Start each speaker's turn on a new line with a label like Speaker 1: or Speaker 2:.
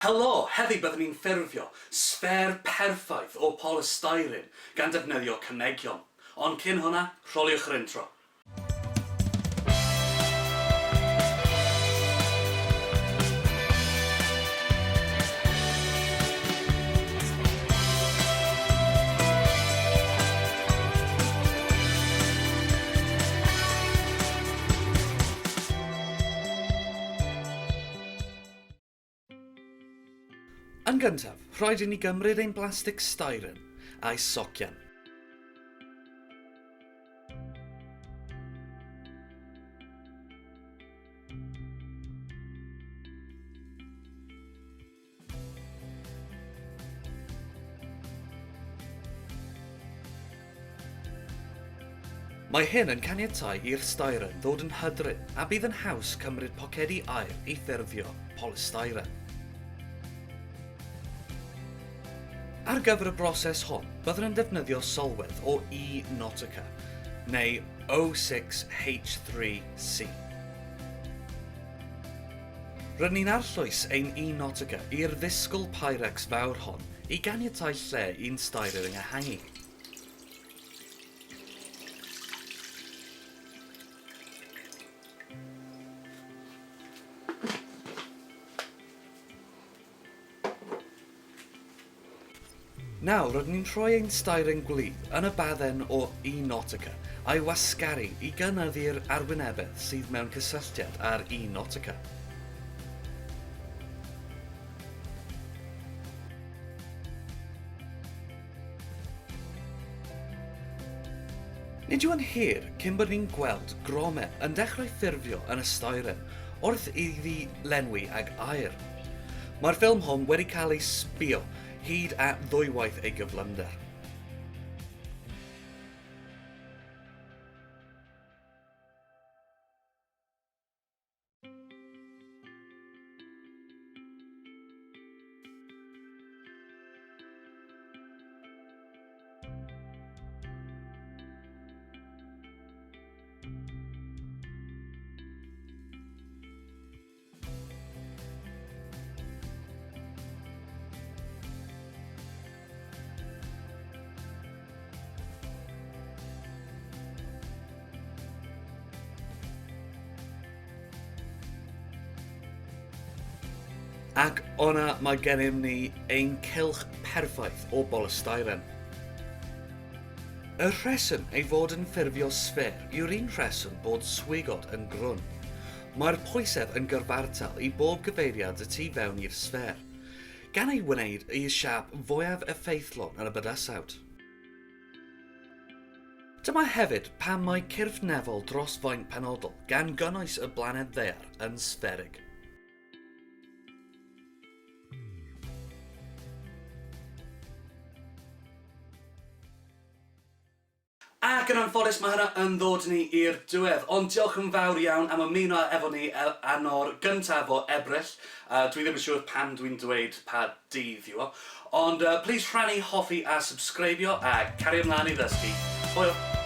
Speaker 1: Helo! Heddi byddwn ni'n ffurfio sffêr perffaith o polystyren gan defnyddio cemegion. Ond cyn hwnna, rholiwch yr intro. Yn gyntaf, rhaid i ni gymryd ein blastig styren a'i socian. Mae hyn yn caniatáu i'r styren ddod yn hydrin a bydd yn haws cymryd pocedi aer i ffurfio polystyren. Ar gyfer y broses hon, byddwn yn defnyddio sylwedd o E Nautica, neu O6H3C. Rydyn ni'n arllwys ein E Nautica i'r ddisgl Pyrex fawr hon i ganiatáu lle i'n styren ehangu. Nawr rydyn ni'n rhoi ein styren gwlyb yn y badden o E-Nautica a'i wasgaru i gynyddu'r arwynebedd sydd mewn cysylltiad â'r E-Nautica. Nid yw'n hir cyn bod ni'n gweld gromen yn dechrau ffurfio yn y styren wrth iddi lenwi ag aer. Mae'r ffilm hon wedi cael ei sbio hyd at ddwywaith ei gyflymder. Ac o'na mae gennym ni ein cylch perffaith o bolystyren. Y rheswm ei fod yn ffurfio sffêr yw'r un rheswm bod swigod yn grwn. Mae'r pwysedd yn gyfartal i bob gyfeiriad y tu fewn i'r sffêr, gan ei wneud y siâp fwyaf effeithlon yn y bydysawd. Dyma hefyd pam mae cyrff nefol dros faint penodol, gan gynnwys y blaned Ddaear, yn sfferig. Ac yn anffodus mae hynna yn ddod ni i'r diwedd, ond diolch yn fawr iawn am ymuno efo ni ano'r gyntaf o Ebrill. Dwi ddim yn siŵr pam dwi'n dweud pa dydd yw o, ond plis rhannu, hoffi a subscribio a cario mlaen i ddysgu. Hwyl!